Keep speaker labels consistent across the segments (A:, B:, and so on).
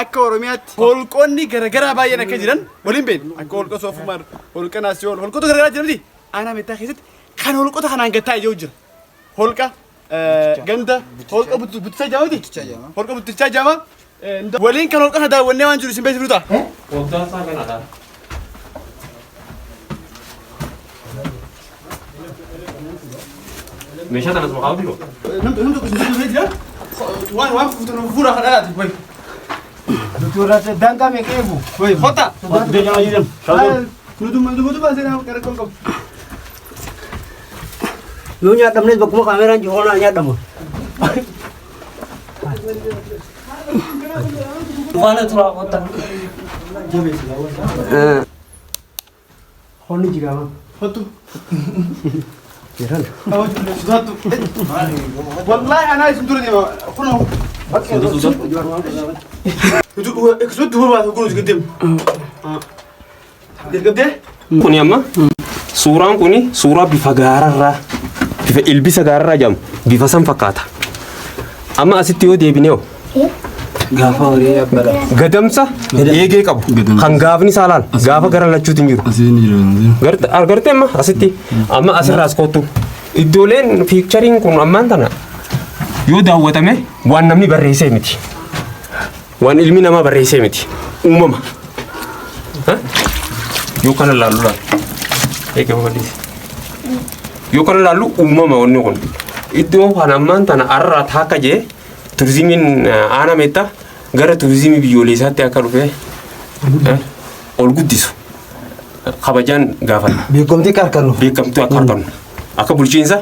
A: Akka Oromiyaatti holqoonni garaagaraa baay'een akka jiran waliin beekna. Akka holqa Soofumar, holqa Naasiyoon, holqoota garaagaraa jiran miti. Aanaa Meettaa keessatti kan holqoota kanaan gattaa ija'u jira. Holqa ganda holqa Buttichaa jedhama miti? Holqa Buttichaa jedhama. Waliin kan holqa kana daawwannee waan jiru isin beeksifnu ta'a.
B: Waggaan isaa kanadha. Meeshaa kanas maqaa jiru.
A: Namni tokko isin beeksifnee jira. Waan fuutu fuura kan dhalaati. Wayi.
C: Daangaa meeqa eegu?
A: Wayi kota. Nutuma nutuma seenaa gara qabu qabu.
C: Yoo nyaadhamnes bakkuma kaameraan jiru onaa nyaadhama.
B: Faana turaa kottaa.
C: Honni jigaama.
A: Hottu. Sodaattu. Wallaahi anaa isin dura deema. Kunoo. Akkasumatti duuba baatu kun isin deemu. Jalqabdee?
B: Kuni amma suuraan kuni suuraa bifa gaararraa bifa ilbisa gaararraa jedhamu bifa san fakkaata. Amma asitti yoo deebinee hoo
C: Gaafa horii abbala.
B: Gadamsa eegee qabu kan gaafni isaa laal gaafa gara lachuutiin jiru. Garte argarte amma asitti amma asirraas kottu. Iddooleen fiikchariin kun ammaan tana yoo daawwatame waan namni barreessee miti. Waan ilmi namaa barreessee miti. Uumama. Ha? Yoo kana laallu laal. Eegee babal'ise. Yoo kana laallu uumama wanni kun. Iddoo kana ammaan tana arraa taakka jee turizimiin aanaa meettaa gara turizimii biyyoolessaatti akka dhufe ol guddisu kabajaan gaafanna.
C: Beekumtii akka harkannu.
B: Beekamtuu akka harkannu. Akka bulchiinsa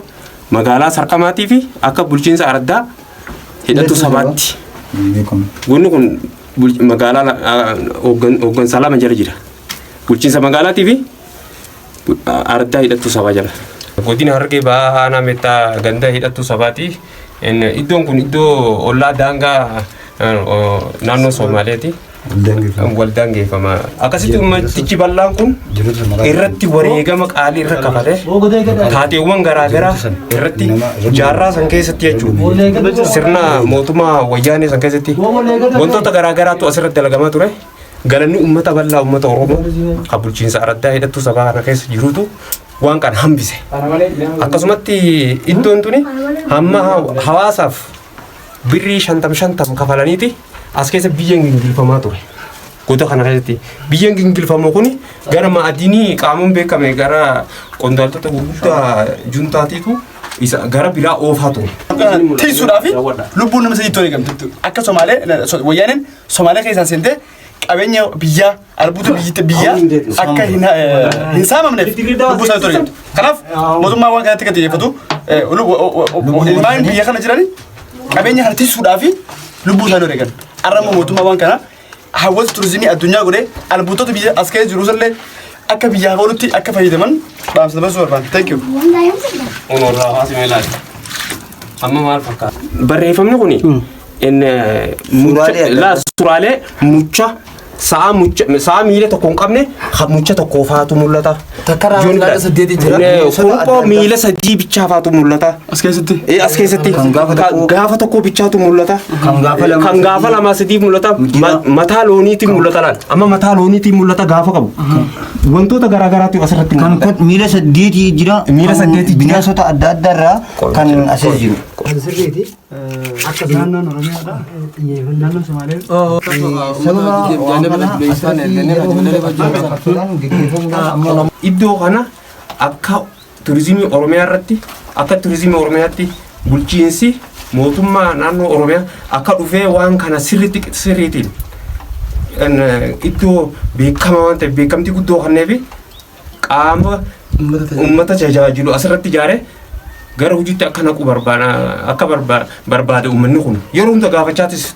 B: magaalaa Sarqamaatii fi akka bulchiinsa araddaa hidhattuu sabaatti. Wanni kun magaalaa hooggansa lama jala jira. Bulchiinsa magaalaatii fi Araddaa hidhattuu sabaa jala. Godina Harargee Bahaa Aanaa Meettaa ganda hidhattuu sabaati. Iddoon kun iddoo ollaa daangaa naannoo Soomaaleeti. Wal daangeeffama. Akkasitti ummatichi bal'aan kun irratti wareegama qaalii irra kafale taateewwan garaagaraa irratti jaarraa san keessatti jechuudha. Sirna mootummaa wayyaanee san keessatti wantoota garaagaraatu asirratti dalagamaa ture. Galanni uummata bal'aa uummata Oromoo kan bulchiinsa araddaa hidhattuu sabaa kana keessa jirutu waan kana hambise. Akkasumatti iddoon tuni hamma hawaasaaf birrii shantam shantam kafalaniiti as keessa biyyeen gingilfamaa ture. Goda kana keessatti biyyeen gingilfamu kun gara ma'adinii qaamuun beekame gara qondaaltota gurguddaa juntaatiitu isa gara biraa oofaa ture.
A: Tiisuudhaaf lubbuun nama sadiitti wareegamte. Akka Somaalee wayyaaneen Somaalee keessaan seentee qabeenya biyyaa albuuda biyyitti biyyaa akka hin hin saamamneef lubbuu isaanii ture. Kanaaf mootummaan waan kanatti kan xiyyeeffatu ilmaan biyya kana jirani qabeenya kana tiksuudhaa fi lubbuu isaanii wareegan. Har'a immoo mootummaan waan kana hawwata turizimii addunyaa godhee albuutota biyya as keessa jiru illee akka biyyaaf oolutti akka fayyadaman dhaamsa dabarsuu barbaada. Thank you.
B: Kun irraa haasime ilaali. Amma maal fakkaata? Barreeffamni kuni
D: Suuraalee adda
B: laa suuraalee mucha sa'a mucha sa'a miila tokko hin qabne kan mucha tokko faatu mul'ata.
C: Takka irraa
B: Yoon
C: miila saddeeti jira.
D: Bineensota adda
B: Kunqoo
D: addaa.
B: miila sadii bichaa faatu mul'ata.
A: As keessatti.
B: As keessatti
D: Kan gaafa tokkoo-
B: gaafa tokko bichaatu mul'ata.
D: Kan gaafa lama
B: Kan gaafa
D: sadii.
B: lama sadii mul'ata.
D: Jira.
B: Mataa looniitiin mul'ata laal. Amma mataa looniitiin mul'ata gaafa qabu. Wantoota garaa garaatu asirratti
D: Kan
B: mul'ata.
D: kun miila saddeeti jira.
B: Miila
D: Kan
B: saddeeti jira.
D: Bineensota adda addaa irraa kan asii jiru.
C: Kan sirriiti. Akka
A: Naannoon Oromiyaadha. Naannoon Somaalee.
D: Sababa waan kanaa asirratti yeroo hunda qabsoodhaan geggeeffamuudhaan amma
B: Iddoo kana akka turizimii Oromiyaa irratti akka turizimii Oromiyaatti bulchiinsi mootummaa naannoo Oromiyaa akka dhufee waan kana sirriitti sirriitiin iddoo beekamaa waan ta'eef beekamtii guddoo kenneefi qaama uummata tajaajilu asirratti ijaare gara hojiitti akka naqu barbaada akka barbaade uummanni kun yeroo hunda gaafachaatis